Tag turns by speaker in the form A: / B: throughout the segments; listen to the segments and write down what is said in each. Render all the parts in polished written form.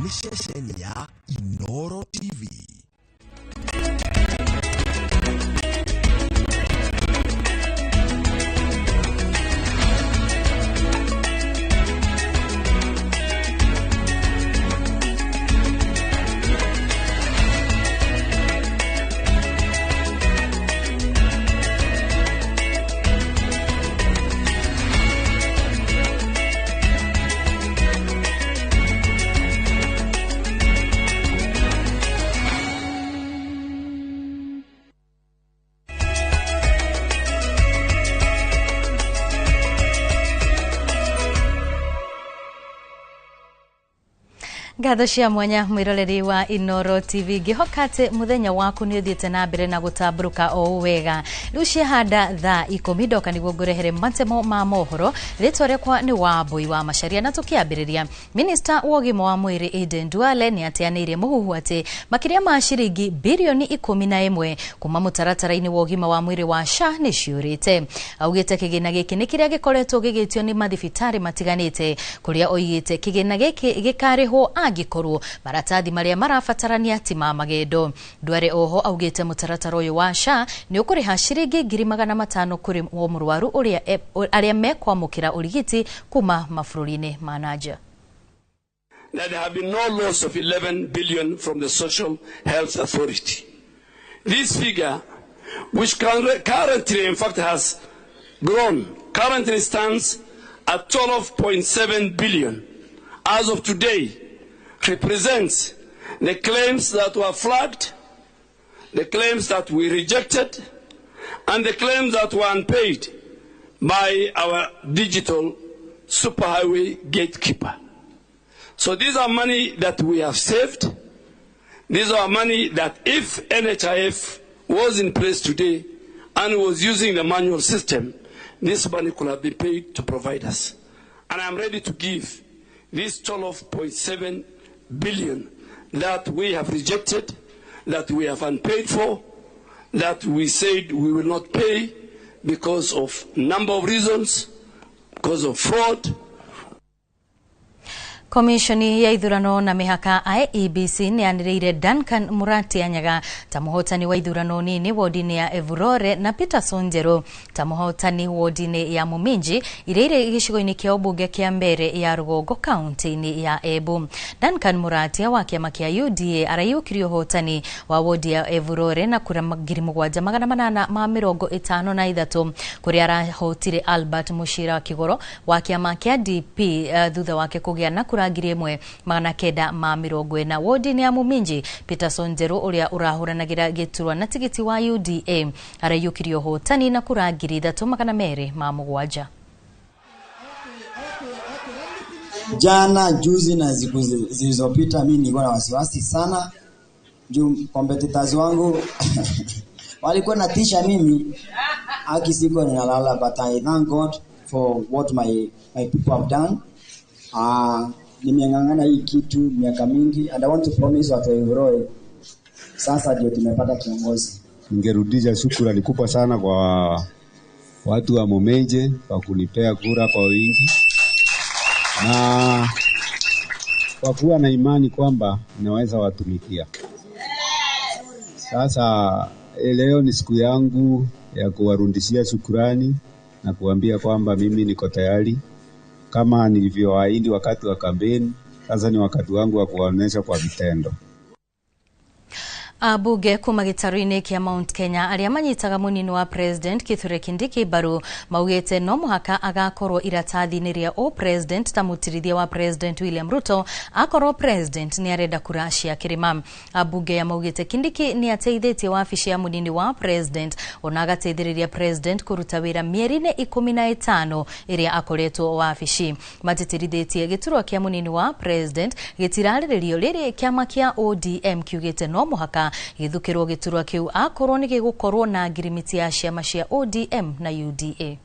A: Nĩ ceceni ya Inoro TV.
B: Ngatho cia mwanya mwiroreri wa Inoro TV, ngihoka ati muthenya waku ni uthiite na mbere na gutamburuka o wega. Riu ciahanda thaa 10 ndoka niguo ngurehere matemo ma mohoro. Ritwa riakwa ni Wambui wa Macharia, na tukiambiriria, Minista wa ũgima wa mwĩrĩ Aden Duale ni ateanĩirie mũhuhu atĩ makĩria ma ciringi birioni 11 kuma mũtaratara-inĩ wa ũgima wa mwĩrĩ wa SHA nĩ ciũrĩte. Augĩte kĩgĩna gĩkĩ nĩ kĩrĩa gĩkoretwo gĩgĩtio nĩ mathibitarĩ matiganĩte, kũrĩa oigĩte kĩgĩna gĩkĩ gĩkarĩhwo angĩkorwo maratathi marĩa marabatarania ti ma magendo. Duale oho augĩte mũtaratara ũyũ wa SHA nĩ ũkũrĩha ciringi 500,000 kũrĩ o mũrwaru ũrĩa arĩa mekwamũkĩra ũrigiti kuma mabũrũri-inĩ ma nanja.
C: That there have been no loss of 11 billion from the Social Health Authority. This figure, which currently in fact has grown, currently stands at 12.7 billion. As of today, represents the claims that were flagged, the claims that we rejected, and the claims that were unpaid by our digital superhighway gatekeeper. So these are money that we have saved. These are money that if NHIF was in place today and was using the manual system, this money could have been paid to providers. And I'm ready to give this 12.7 billion that we have rejected, that we have unpaid for, that we said we will not pay because of number of reasons, because of fraud.
B: Komishoni ya ithurano na mĩhaka IEBC nĩ yanĩrĩire Duncan Murati Anyaga ta mũhotani wa ithurano nini wodi-inĩ ya Evurore na Peterson Njeru ta mũhotani wodi-inĩ ya Muminji iria irĩ gĩcigo-inĩ kĩa ũmbunge kĩa Mbere ya Rũgongo kaunti-inĩ ya Embu. Duncan Muratia wa kĩama kĩa UDA araiyũkirie ũhotani wa wodi ya Evurore na kura 7853 kũrĩa arahotire Albert Mushira Kigoro wa kĩama kĩa DP thutha wake kũgĩa na kura 1940. Wodi-inĩ ya Muminji, Peterson Njeru ũrĩa ũrahũranagĩra gĩturwa na tigiti wa UDA araiyũkirie ũhotani na kura 3207.
D: Jana, juzi na siku zilizopita mimi nilikuwa na wasiwasi sana juu competitors wangu walikuwa natisha mimi, haki sikuwa ninalala, but I thank God for what my people have done. Nimeng'ang'ana hii kitu miaka mingi, and I want to promise watu wa Evurore sasa ndio tumepata kiongozi.
E: Ningerudisha shukrani kubwa sana kwa watu wa Mumenje kwa kunipea kura kwa wingi na kwa kuwa na imani kwamba naweza watumikia. Sasa leo ni siku yangu ya kuwarudishia shukrani na kuambia kwamba mimi niko tayari kama nilivyoahidi wakati wa kampeni. Sasa ni wakati wangu wa kuwaonyesha kwa vitendo.
B: Abunge kuma gĩtarũ-inĩ kĩa Mount Kenya arĩa manyitaga mũnini wa President Kithure Kindiki mbaru maugĩte no mũhaka agakorwo iratathi-inĩ rĩa o President ta mũtirithia wa President William Ruto akorwo President nĩ arenda kura cia kĩrĩma. Abunge ya maugĩte Kindiki nĩ ateithĩtie wabici ya mũnini wa President ona agateithĩrĩria President kũruta wĩra mĩeri-inĩ 15 ĩrĩa akoretwo wabici. Matĩtĩrithĩtie gĩturwa kĩa mũnini wa President gĩtirarĩrĩrio rĩrĩ kĩama kĩa ODM kiugĩte no mũhaka gĩthukĩrwo gĩturwa kĩu akorwo nĩ gĩgũkorwo na ngirimiti ya ciama cia ODM na UDA.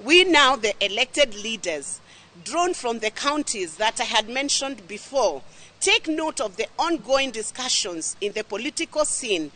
F: We now, the elected leaders, drawn from the counties that I had mentioned before, take note of the ongoing discussions in the political scene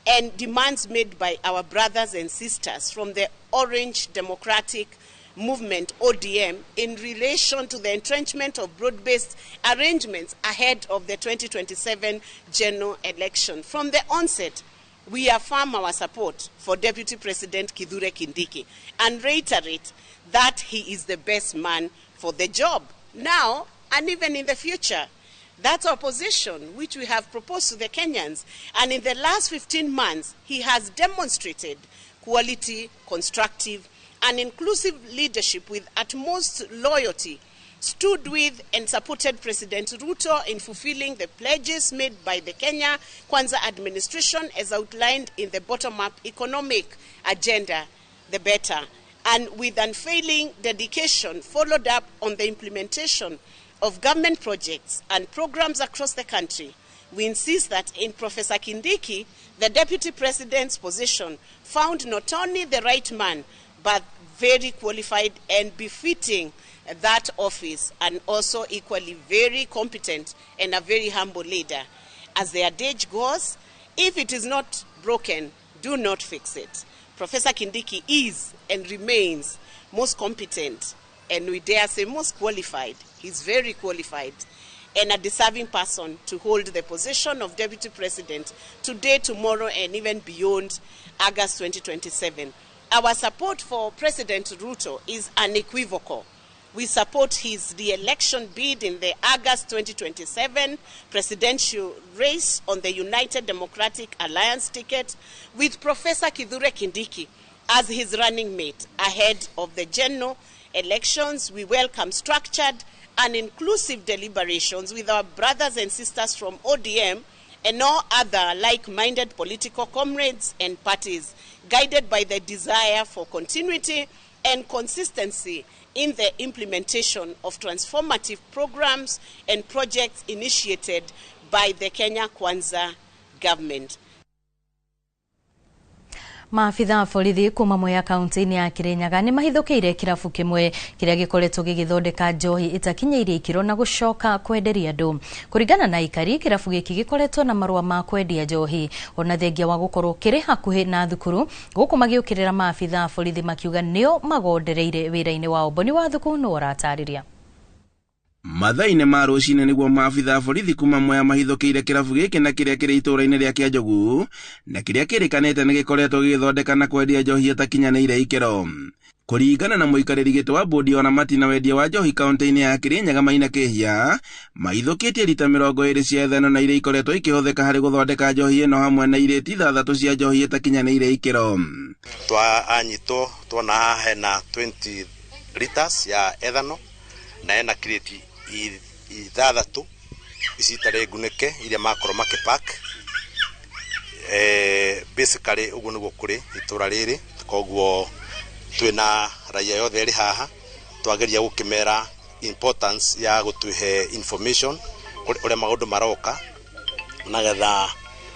F: and demands made by our brothers and sisters from the Orange Democratic Movement, ODM, in relation to the entrenchment of broad-based arrangements ahead of the 2027 general election. From the onset, we affirm our support for Deputy President Kithure Kindiki and reiterate that he is the best man for the job now and even in the future. That's our position, which we have proposed to the Kenyans. And in the last 15 months, he has demonstrated quality, constructive, and inclusive leadership with utmost loyalty, stood with and supported President Ruto in fulfilling the pledges made by the Kenya Kwanza administration as outlined in the bottom-up economic agenda, the better, and with unfailing dedication followed up on the implementation of government projects and programs across the country. We insist that in Professor Kindiki, the Deputy President's position found not only the right man, but very qualified and befitting that office, and also equally very competent and a very humble leader. As the adage goes, if it is not broken, do not fix it. Professor Kindiki is and remains most competent, and we dare say most qualified. He's very qualified and a deserving person to hold the position of Deputy President today, tomorrow, and even beyond August 2027. Our support for President Ruto is unequivocal. We support his re-election bid in the August 2027 presidential race on the United Democratic Alliance ticket with Professor Kithure Kindiki as his running mate ahead of the general elections. We welcome structured and inclusive deliberations with our brothers and sisters from ODM and all other like-minded political comrades and parties, guided by the desire for continuity and consistency in the implementation of transformative programs and projects initiated by the Kenya Kwanza government.
B: Maabitha a borithi kuma Mwea kaunti-inĩ ya Kirinyaga nĩ mahithũkĩire kĩrabu kĩmwe kĩrĩa gĩkoretwo gĩgĩthondeka njohi ĩtakinyĩirie ikĩro na gũcoka kwenderia andũ. Kũringana na aikari, kĩrabu gĩkĩ gĩkoretwo na marũa ma kwendia njohi ona thengia wa gũkorwo kĩrĩ hakuhĩ na thukuru, gũkũ magĩũkĩrĩra maabitha a borithi makiuga nĩo magondereire wĩra-inĩ wao. Boni wa Thuku nĩwe ũratarĩria.
G: Mathaa-inĩ ma rũcinĩ nĩguo maabitha a borithi kuma Mwea mahithũkĩire kĩrabu gĩkĩ na kĩrĩa kĩrĩ itũũra-inĩ rĩa Kĩanjogu na kĩrĩa kĩrĩkanĩte nĩ gĩkoretwo gĩgĩthondeka na kwendia njohi ĩtakinyanĩire ikĩro. Kũringana na mũikarĩri gĩtĩ wa bodi ya ũramati na wendia wa njohi kaunti-inĩ ya Kirinyaga Maina Kĩhia, mahithũkĩtie rita 20 cia ethano na iria ikoretwo ikĩhũthĩka harĩ gũthondeka njohi ĩno hamwe na irĩti 6 cia njohi ĩtakinyanĩire ikĩro.
H: Twanyitwo tuona haha hena 20 liters ya ethano na hena kirĩti 6 ici itarĩ ngunĩke iria makorwo makĩpack. Basically ũguo nĩguo kũrĩ itũra rĩrĩ, koguo twĩna raia yothe ĩrĩ haha twageria gũkĩmera importance ya gũtũhe information ũrĩa maũndũ maroka nagetha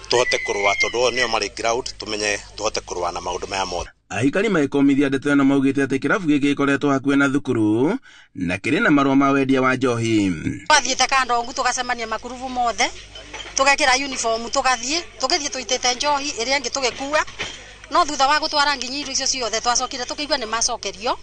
H: tũhote kũrũa, tondũ o nĩo marĩ ground, tũmenye tũhote kũrũa na maũndũ maya mothe.
G: Aikari magĩkũmithia ndeto ĩno maugĩte atĩ kĩrabu gĩkĩ gĩkoretwo hakuhĩ na thukuru na kĩrĩ na marũa ma wendia wa njohi.
I: Twathiĩte Kandongu tũgacemania makurubu mothe, tũgekĩra uniform tũgathiĩ, tũgĩthiĩ tũitĩte njohi ĩrĩa ĩngĩ tũgĩkua, no thutha wa gũtwara nginya irio icio ciothe twacokire tũkĩigua nĩ macokerio,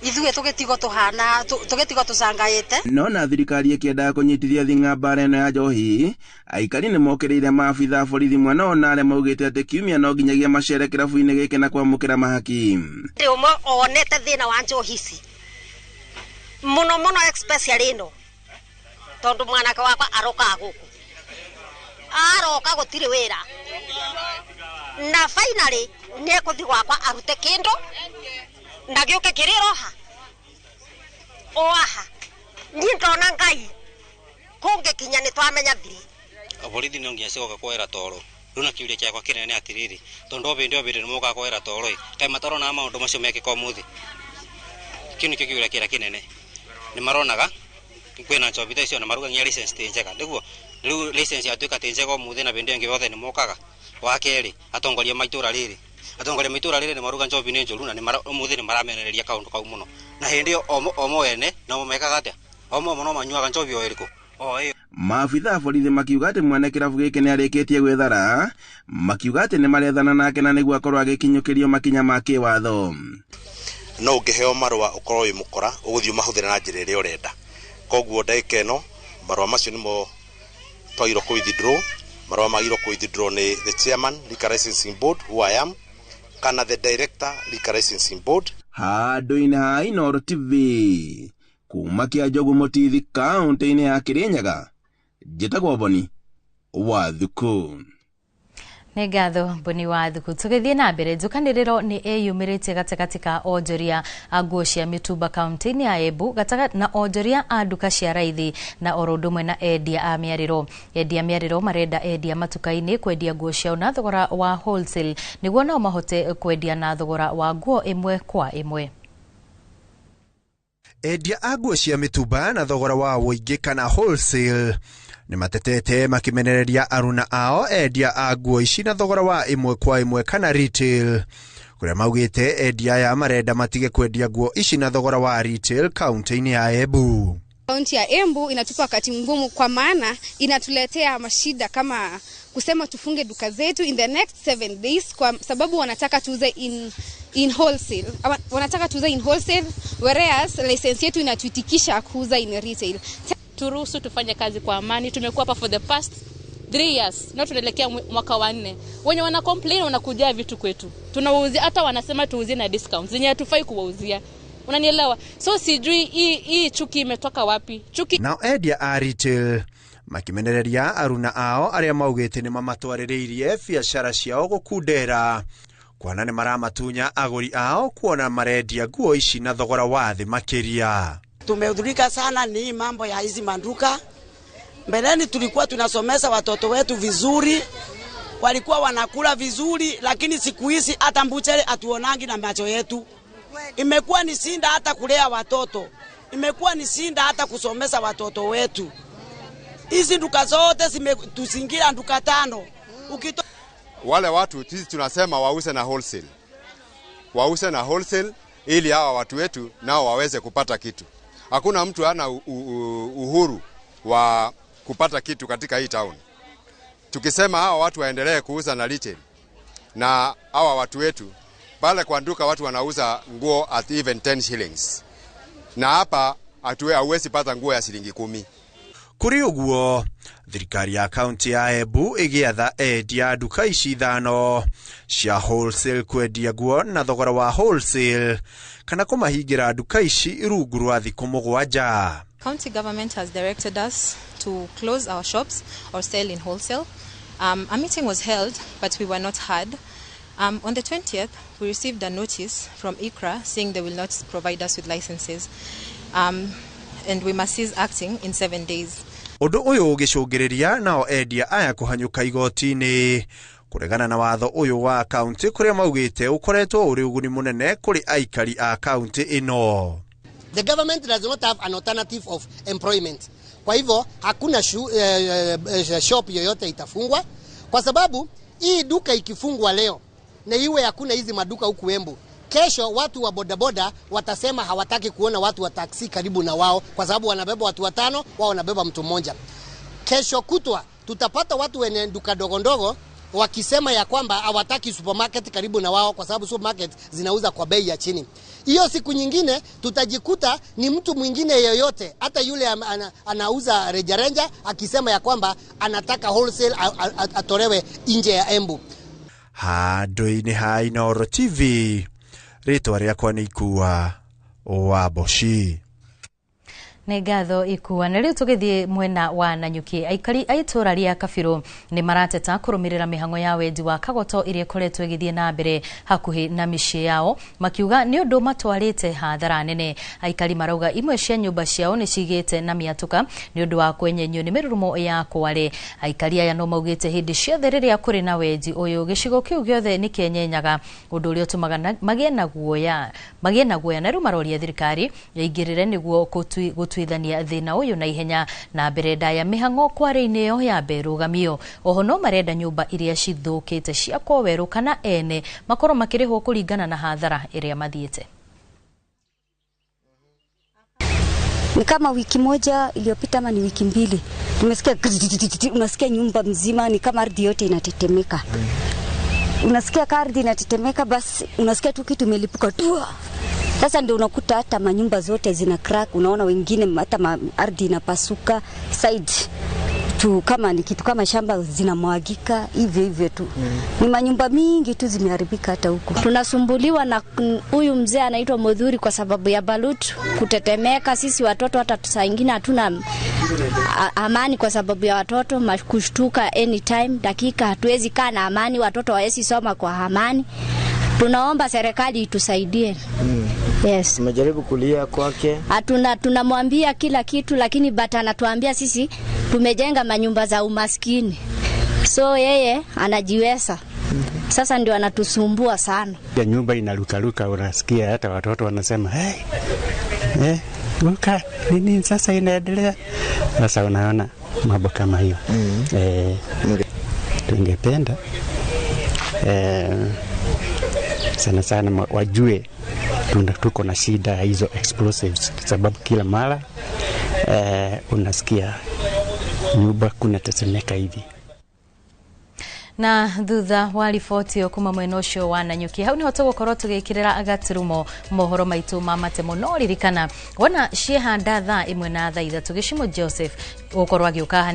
I: ithuĩ tũgĩtigwo tũhana tũgĩtigwo tũcangaĩte.
G: No na thirikari ĩkĩendaga kũnyitithia thing'a mbara ĩno ya njohi, aikari nĩ mokĩrĩire maabitha a borithi mwena ona arĩa maugĩte atĩ kiumia no nginyagia macere kĩrabu-inĩ gĩkĩ na kwamũkĩra mahaki.
I: Ndĩ ũmwe onete thĩna wa njohi ici mũno mũno, especially ĩno, tondũ mwanake wakwa arokaga gũkũ, aroka gũtirĩ wĩra, na finally nĩ ekũthiĩ gwakwa arute kĩndũ na gĩũke kĩrĩ roha o aha. Niĩ ndona Ngai kũngĩkinya nĩ twamenya thiri.
J: Borithi no nginya cigoka kwera toro rĩu, na kĩũria kĩakwa kĩnene nĩ atĩrĩrĩ, tondũ o bĩndĩ o bĩndĩ nĩmokaga kwera toro ĩ, kaĩ mataronaga maũndũ macio mekĩka ũmũthĩ? Kĩu nĩkĩo kĩũria kĩrĩa kĩnene. Nĩ maronaga kwĩna njohi ta icio na maruga nginya license ti njega, nĩguo rĩu license yatuĩka ti njega ũmũthĩ na bĩndĩ ĩngĩ yothe nĩ mokaga. Wa kerĩ, atongoria ma itũũra rĩrĩ, atongoria ma itũũra rĩrĩ nĩ maruga njohi nĩ njũru na ũmũthĩ nĩ maramenereria kaũndũ kau mũno, na hĩndĩ ĩyo o mo ene no mekaga atĩa? O mo no manyuaga njohi o ĩrĩkũ? O ĩyo.
G: Maabitha a borithi makiuga atĩ mwene kĩrabu gĩkĩ nĩ arĩkĩtie gwĩthara, makiuga atĩ nĩ marethana nake na nĩguo akorwo agĩkinyũkĩrio makinya ma kĩwatho.
H: No ũngĩheo marũa ũkorwo wĩ mũkora, ũgũthiĩ ũmahũthĩre na njĩra ĩrĩa ũrenda. Koguo ndagĩka ĩno marũa macio nĩmo twagĩrĩirwo kũ withdraw. Marũa magĩrĩirwo kũ withdraw nĩ the chairman Liquor Licensing Board, who I am, kana the director Liquor Licensing Board.
G: Handũ-inĩ ha Inooro TV kuma Kĩanjogu Mũtithi kaũntĩ-inĩ ya Kĩrĩnyaga, njĩtagwo Boni wa Thuku.
B: Nĩ ngatho Boni wa Thuku. Tũgĩthiĩ na mbere, njũkanĩrĩro nĩ ĩyumĩrĩtie gatagatĩ ka onjoria a nguo cia mĩtumba kaũntĩ-inĩ ya Embu na onjoria a nduka cia raithi na oro ũndũ ũmwe na endia a mĩarĩro. Endia mĩarĩro marenda endia matuka-inĩ kwendia nguo ciao na thogora wa wholesale nĩguo nao mahote kwendia na thogora wa nguo ĩmwe kwa ĩmwe.
K: Endia a nguo cia mĩtumba na thogora wa ũingĩ kana wholesale nĩ matetete makĩmenereria aruna ao endia a nguo ici na thogora wa ĩmwe kwa ĩmwe kana retail, kũrĩa maugĩte endia aya marenda matige kwendia nguo ici na thogora wa retail kaunti-inĩ ya Embu.
L: Kaunti ya Embu inatupa wakati mgumu kwa maana inatuletea mashida kama kusema tufunge duka zetu in the next 7 days kwa sababu wanataka tuuze in wholesale. Wanataka tuuze in wholesale whereas license yetu inatuitikisha kuuza in retail.
M: Turuhusu tufanye kazi kwa amani. Tumekuwa hapa for the past 3 years. Na tunaelekea mwaka wa 4. Wenye wana complain wanakuja vitu kwetu. Tunawauzia, hata wanasema tuuzie na discounts zenye hatufai kuwauzia. Unanielewa? So sijui hii chuki imetoka wapi. Chuki.
K: Nao endia a retail makimenereria aruna ao aria maugite ni mamatwaririirie biacara ciao gukundera kuona ni maramatunya aguri ao kuona marendia nguo ici na thogora wa thi makiria.
N: Tumehudhurika sana ni mambo ya hizi manduka. Mbeleni tulikuwa tunasomesa watoto wetu vizuri, walikuwa wanakula vizuri, lakini siku hizi hata mbuchele hatuonangi na macho yetu. Imekuwa ni shinda hata kulea watoto, imekuwa ni shinda hata kusomesa watoto wetu. Hizi nduka zote zimetuzingira nduka 5.
O: Wale watu sisi tunasema wause na wholesale. Wause na wholesale ili hawa watu wetu nao waweze kupata kitu. Hakuna mtu ana uhuru wa kupata kitu katika hii town. Tukisema hawa watu waendelee kuuza na retail, na hawa watu wetu pale kwa nduka watu wanauza nguo at even 10 shillings. Na hapa hauwezi pata nguo ya shilingi 10.
K: Kuri uguo thirikari ya kaunti ya Embu igiatha endia nduka ici 5 cia wholesale kwendia nguo na thogora wa wholesale kana kumahingira nduka ici rungu rwa thikũ 7.
P: County government has directed us to close our shops or sell in wholesale. A meeting was held, but we were not heard. On the 20th, we received a notice from ICRA saying they will not provide us with licenses, and we must cease acting in 7 days.
K: Ũndũ ũyũ ũgĩcũngĩrĩria nao endia aya kũhanyũka igoti-inĩ kũregana na watho ũyũ wa kaunti kũrĩa maugĩte ũkoretwo ũrĩ ũguni mũnene kũrĩ aikari a kaunti ĩno.
Q: The government does not have an alternative of employment. Kwa hivyo hakuna shop yoyote itafungwa, kwa sababu hii duka ikifungwa leo na iwe hakuna hizi maduka huku Embu, kesho watu wa bodaboda watasema hawataki kuona watu wa taksi karibu na wao, kwa sababu wanabeba watu 5, wao wanabeba mtu mmoja. Kesho kutwa tutapata watu wenye duka ndogo ndogo wakisema ya kwamba hawataki supermarket karibu na wao, kwa sababu supermarket zinauza kwa bei ya chini. Hiyo siku nyingine tutajikuta ni mtu mwingine yeyote, hata yule anauza rejareja akisema ya kwamba anataka wholesale atolewe nje ya Embu.
K: Handũ-inĩ ha Inooro TV, rĩtwa rĩakwa nĩ Ikua wa Mboci.
B: Nĩ ngatho Ikua. Na rĩu tũgĩthiĩ mwena wa Nanyuki, aikari a itũũra rĩa Kabirũ nĩ marateta kũrũmĩrĩra mĩhang'o ya wendi wa kagoto ĩrĩa ĩkoretwo ĩgĩthiĩ na mbere hakuhĩ na mĩciĩ yao, makiuga nĩ ũndũ matwarĩte hathara nene. Aikari marauga imwe cia nyũmba ciao nĩ cigĩte na mĩatũka nĩ ũndũ wa kwenyenyio nĩ mĩrurumo ya kware. Aikari aya no maugĩte hĩndĩ ciothe rĩrĩa kũrĩ na wendi ũyũ gĩcigo kĩu gĩothe nĩ kĩenyenyaga, ũndũ ũrĩa ũtũmaga magĩe na guoya na rĩu maroria thirikari ĩingĩrĩre nĩguo gũtuithania thĩna ũyũ na ihenya na mbere ndaya mĩhang'o kware-inĩ ĩyo yambe ĩrũgamio. Oho no marenda nyũmba iria cithũkĩte ciakwo werũ kana ene makorwo makĩrĩhwo kũringana na hathara ĩrĩa mathiĩte.
R: Ni kama wiki moja iliyopita ama ni wiki 2, tumesikia unasikia nyumba mzima ni kama ardhi yote inatetemeka. Unasikia ardhi inatetemeka, basi unasikia tu kitu imelipuka tu. Sasa ndio unakuta hata manyumba zote zina crack, unaona wengine hata ardhi inapasuka side tu, kama ni kitu kama shamba zinamwagika hivyo hivyo tu. Ni manyumba mingi tu zimeharibika hata huko.
S: Tunasumbuliwa na huyu mzee anaitwa Mudhuri kwa sababu ya balut kutetemeka. Sisi watoto hata saa ingine hatuna amani kwa sababu ya watoto kushtuka anytime, dakika hatuwezi kaa na amani, watoto hawezi soma kwa amani. Tunaomba serikali itusaidie. Yes.
D: Tumejaribu kulia kwake.
S: Hatuna, tunamwambia kila kitu, lakini bata anatuambia sisi tumejenga manyumba za umaskini. So yeye anajiweza. Sasa ndio anatusumbua sana.
T: Ya nyumba inarukaruka, unasikia hata watoto wanasema hey, ruka nini sasa inaendelea. Sasa unaona mambo kama hiyo. Tungependa sana sana wajue tuko na shida hizo explosives, sababu kila mara unasikia nyumba kuna tetemeka hivi.
B: Na thutha wa riboti ĩyo kuma mwena ũcio wa Nanyuki, hau niho tũgũkorwo tũgĩkĩrĩra gaturumo mohoro maitũ ma matemo. No ririkana wona ciehanda thaa 1 na thaa 3 Gĩcimo Joseph gũkorwo agĩũka haha.